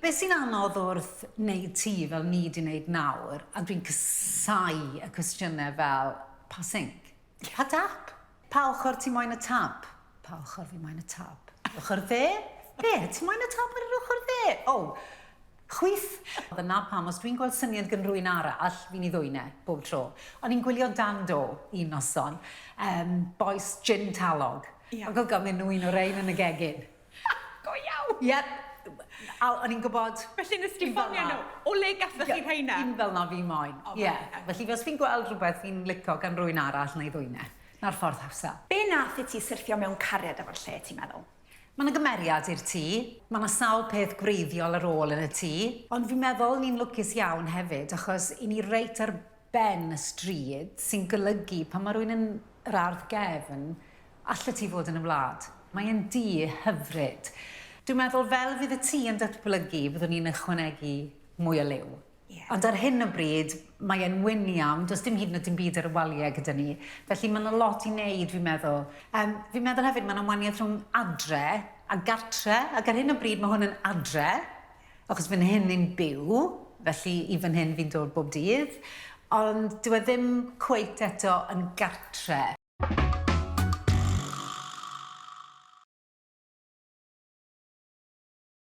Be sy'n anodd wrth wneud tŷ fel ni 'di wneud nawr, a dwi'n casáu y cwestiynau fel, pa sinc? Pa dap? Pa ochr ti moyn y tap? Pa ochr fi moyn y tap? Ochr dde? Be? Ti moyn y tap ar yr ochr dde? O! Chwith! Dyna pam os dwi'n gweld syniad gan rywun arall, fi'n ei ddwyn e, bob tro. O'n i'n gwylio Dan Do un noson, yym, bois gin talog. Ie. Ac oedd ganddyn nhw un o rein yn y gegin. Go iawn? Ie. A o'n i'n gwybod... Felly nes di ffonio nhw? O le gathoch chi rheina? Un fel 'na fi moyn. Ie. Felly os fi'n gweld rhywbeth fi'n lico gan rywun arall, wna i ddwyn e. 'Na'r ffordd hawsa. Be nath i ti syrthio mewn cariad efo'r lle, ti'n meddwl? Mae 'na gymeriad i'r tŷ. Mae 'na sawl peth gwreiddiol ar ôl yn y tŷ. Ond fi'n meddwl ni'n lwcus iawn hefyd achos 'y ni reit ar ben y stryd, sy'n golygu pan mae rhywun yn yr ardd gefn, allet ti fod yn y wlad. Mae e'n dŷ hyfryd. Dwi'n meddwl fel fydd y tŷ yn datblygu, byddwn ni'n ychwanegu mwy o liw. Ie. Ond ar hyn o bryd, mae e'n wyn iawn, does dim hyd yn oed dim byd ar y waliau gyda ni. Felly mae 'na lot i wneud, fi'n meddwl. Yym, fi'n meddwl hefyd mae 'na wahaniaeth rhwng adre a gartre, ac ar hyn o bryd mae hwn yn adre, achos fan hyn ni'n byw, felly i fan hyn fi'n dod bob dydd, ond dyw e ddim cweit eto yn gartre.